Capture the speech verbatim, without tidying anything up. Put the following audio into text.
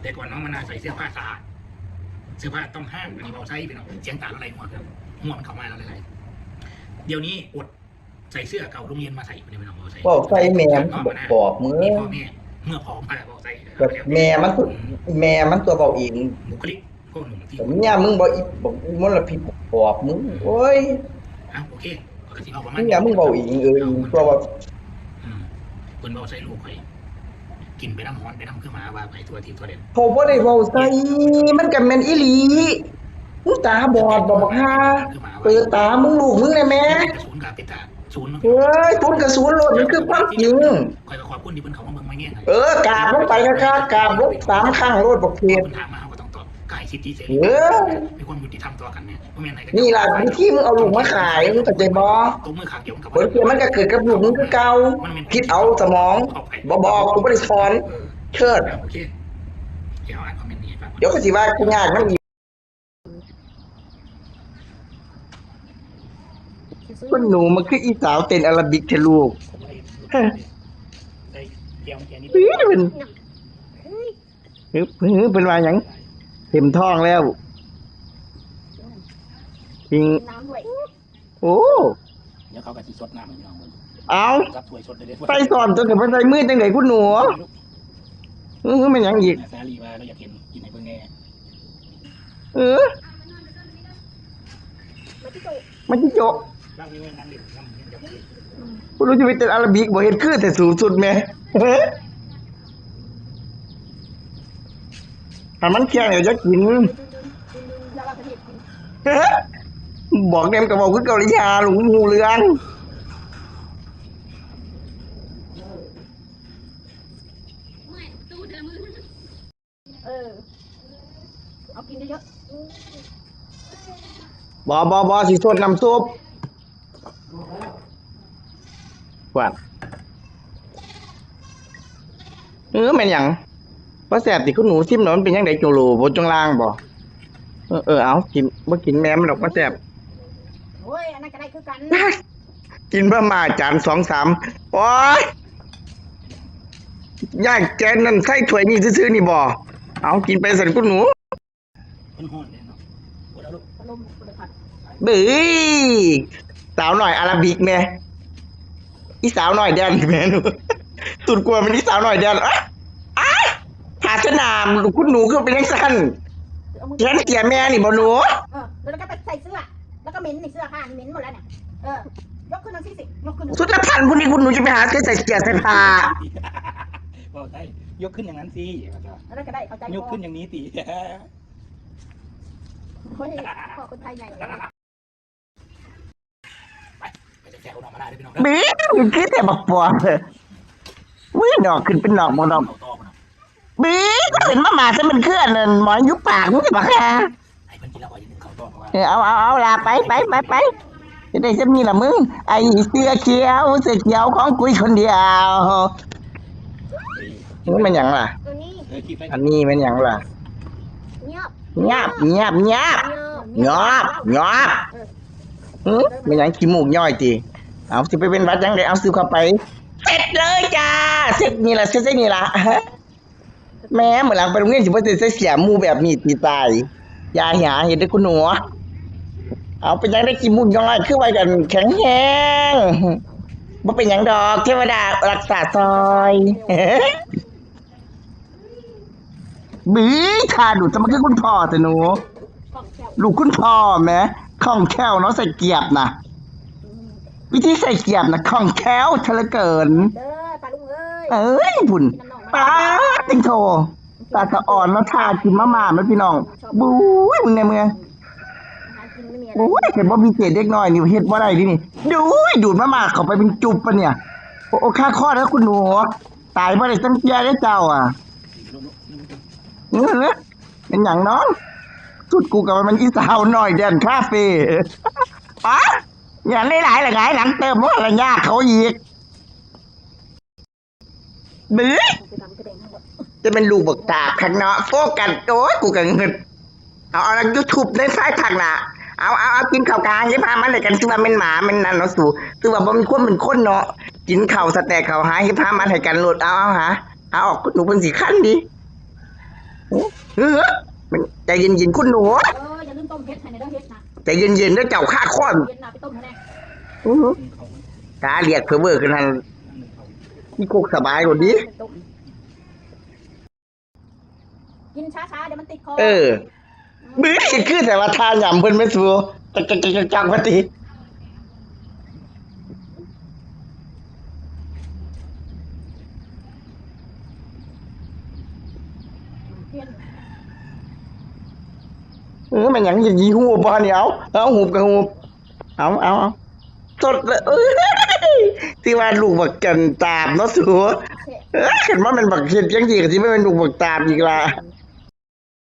แต่ก่อนน้องมะนาวใส่เสื้อผ้าสะอาด เสื้อผ้าต้องห้าม อันนี้เว้าไทยพี่น้อง เสียงต่างอะไรหัวครับ หัวมันเข้ามาแล้วหลายๆ เดี๋ยวนี้อดใส่เสื้อเก่าโรงเรียนมาใส่ พี่น้องเว้าไทย เว้าไทยแม่มัน น้องมะนาว ปอบมึง มีพ่อแม่ เมื่อพร้อมมาแล้วเว้าไทย แบบแม่มันตัว แม่มันตัวเว้าเอง บุคลิกพวกหนุ่มที่ เมียมึงบ่อีบอกมลพิษปอบมึง โอ้ย อ่ะ โอเค ปกติเอาประมาณ เมียมึงเว้าเอง เออ ตัวว่า อืม เพิ่นเว้าใส่ลูกข่อย กินไปน้ำฮ้อนไปน้ำคือหมาว่าไปทั่วทิศทั่วแดน เขาบ่ได้เว้าใส่ มันก็แม่นอีหลี มึงตาบอดบ่บักห่า คือหมาว่า เปิดตามึงลูกมึงแน่แม่ ศูนย์กับเป็นตาศูนย์ เฮ้ย ศูนย์กับศูนย์โลด มันคือความจริง ข่อยก็ขอบคุณที่เพิ่นเข้ามาเบิ่งมาแยงให้ เออ กราบลงไปคักๆ กราบลงสามครั้งโลดบักเขียด เพิ่นถามมา เฮาก็ต้องตอบ ก็ให้สิทธิเสรี เออ มีความยุติธรรมต่อกันเนี่ย บ่แม่นให้ นี่ล่ะวิธีมึงเอาลูกมาขาย มึงเข้าใจบ่ ตบมือข้างเดียวมันก็ ผลเสียมันก็เกิดกับลูกมึงคือเก่า มันแม่น คิดเอาสมอง บ่บอก กูบ่ได้สอน เออ เชิด โอเค เดี๋ยวอ่านคอมเมนต์นี้ให้ฟัง เดี๋ยวก็สิว่ากูยากนำอีก คุณหนูมันคืออีสาวเต้นอาราบิกแท้ลูก ได้เกี่ยวแค่นี้ อื้อ เพิ่น เฮ้ย เพิ่น เพิ่นว่าหยัง เต็มท้องแล้ว จริง น้ำด้วย โอ้ เดี๋ยวเขาก็สิซดน้ำให้พี่น้องเบิ่ง เอา จับถ้วยซดได้เลย ใส่ซ้อนตัวเดียว ไปใส่มือจังได๋คุณหนู อื้อ แม่นหยังอีก สาลีว่าเราอยากเห็น กินให้เบิ่งแน่ เออ มาที่โต๊ะ มาที่โต๊ะ นั่งนี่เว้ย นั่งเล่น นั่งเล่น บ่รู้จะไปเต้นอาราบิกบ่ เฮ็ดคือแต่สูงสุดแม่ ถ้ามันแข็งเดี๋ยวจะกิน บอกแนมก็บอกคือเกาหลีฮาหลงหูเรื่อง เออ เอากินเยอะๆ บ่ บ่ บ่ สิซดน้ำซุป ว่า เออ แม่นหยัง บ่แซ่บติ คุณหนู ซิมแล้วมันเป็นจังได๋ โจโลบ่ จงลางบ่ เออ เออ เอา กิน บ่กินแม่มันดอก บ่แซ่บ โอ้ย อันนั้นก็ได้คือกัน กินมาม่าจานสองสาม โอ๊ย ย่างแกนนั่นใส่ถ้วยนี่ซื่อๆนี่บ่ เอา กินไปสั่นคุณหนู มันฮ้อนเด้เนาะ อดเอาลูก พัดลม พัดลม เบ้ย สาวน้อยอาราบิกแม่ อีสาวน้อยแดนแม่หนู สุดกลัวเป็นอีสาวน้อยแดน อ๊ะ อ๊ะ ภาสนาม คุณหนูคือเป็นจังซั่น เอามือ แขนเสียแม่นี่บ่หนู เออ แล้วก็ไปใส่เสื้อ แล้วก็เหม็นในเสื้อผ้านี่เหม็นหมดแล้วเนี่ย เออ ยกขึ้นมาสิสิ ยกขึ้นมา สุดละพันผู้นี้คุณหนูจะไปหาใส่เสื้อใส่ผ้า บอกได้ ยกขึ้นอย่างนั้นสิ แล้วก็ได้เข้าใจ ยกขึ้นอย่างนี้สิ โอ้ย พ่อคนไทยใหญ่เลย ไป ไปแซวๆน้องมาได้เด้อพี่น้องเด้อ บีบ คือแต่บักปอบเลย อุ้ย ดอกขึ้นเป็นดอกบ่ดอก เขาต่อมาเนาะ บีบ เป็นมาม่าซะมันคืออันนั้น หมอนอยู่ปากมึงสิบักห่า ให้เพิ่นกินแล้วก็อย่าลืมเข้าต่อ เพราะว่า เออ เอา เอา เอาล่ะ ไป ไป ไป ไป จะได้ซำนี้ล่ะมึง ไอ้เสื้อเขียว เสื้อเขียวของกูคนเดียว นี่มันหยังล่ะ ตัวนี้ เออ คิดไป อันนี้มันหยังล่ะ เงียบ เงียบ เงียบ เงียบ เงียบ เงียบ เออ หึ มันหยังขี้มูกย้อยติ เอา สิไปเป็นหวัดหยังได๋ เอา ซื้อเข้าไป เสร็จเลยจ้า เสร็จนี่ล่ะ เสร็จนี่ล่ะ แม่ มื้อหลังไปโรงเรียนสิบ่ได้ใส่เสื้อหมู่แบบนี้ติตาย อย่าหาเฮ็ดเด้อคุณหนู เอา เป็นจังได๋ขี้มูกย้อย คือว่ากันแข็งแรง บ่เป็นหยังดอก เทวดารักษาซอย บี๋ ท่าดูด แต่มันคือคุณพ่อแต่หนู ลูกคุณพ่อแหม คล่องแคล่วเนาะ ใส่เกียบน่ะ วิธีใส่เกียบน่ะ คล่องแคล่วซะเหลือเกิน เด้อ ปลาลุงเอ้ย เอ้ย บุญ กินน้ำหนองมา ปาดติงโท ตาสะอ่อนเนาะ ท่ากินมาม่าแม่พี่น้อง บุ้ย มึงในเมือง อาหารกินไม่มีอะไร โอ้ย แต่บ่มีเศษเด็กน้อยนี่เฮ็ดบ่ได้เด้นี่ ดูย ดูดมาม่าเข้าไปเป็นจุบปะเนี่ย โอ้ โอ้ คาคอแล้วคุณหนู ตายบ่ได้ตั้งเตี้ยเด้อเจ้าอะ เออ เป็นหยังน้อง สุดกูก็ว่ามันอีสาวน้อยแดนคาเฟ่ ปะ อย่าหลายๆ ละหงายหลังเติมว่าละยากเขาอีก บื้อ จะเป็นลูกบักตาคักเนาะ โฟกัส โอ้ย กูก็งึด เอา เอา YouTube ในไฟล์ทางหน้า เอา เอา เอา กินข้าวกลาง อย่าพามันเลยกัน คือว่าแม่นหมา แม่นนั่นเนาะสู คือว่าบ่มีความเป็นคนเนาะ กินข้าวสแต็กข้าวหา อย่าพามันให้กันโลด เอา เอาหา เอาออก หนูเพิ่นสิคันดิ เฮ้ย มันใจเย็นๆ คุณหนู เออ อย่าลืมต้มเห็ดให้ในเด้อ เห็ดนะ ใจเย็นๆ เด้อเจ้า ค่าค้อน เห็ดนะไปต้มให้แน่ อื้อหือ ตาเรียกเพิ่นเบิ่งขึ้นนั่น มีโคกสบายกว่านี้ ต้มกินช้าๆ เดี๋ยวมันติดคอ เออ มื้อนี้คือแต่ว่าทานยำเพิ่นไม่สู้จักจักจักจักจักว่าติ เออ มันหยังอย่างนี้ หูบบ่เนี่ย เอา เอา หูบก็หูบ เอา เอา เอา สดเลย เอ้ย ที่ว่าลูกบักจันตาบเนาะสู เอ้ย เห็นว่ามันบักเห็ดจังซี่ ก็สิบ่แม่นลูกบักตาบอีกล่ะ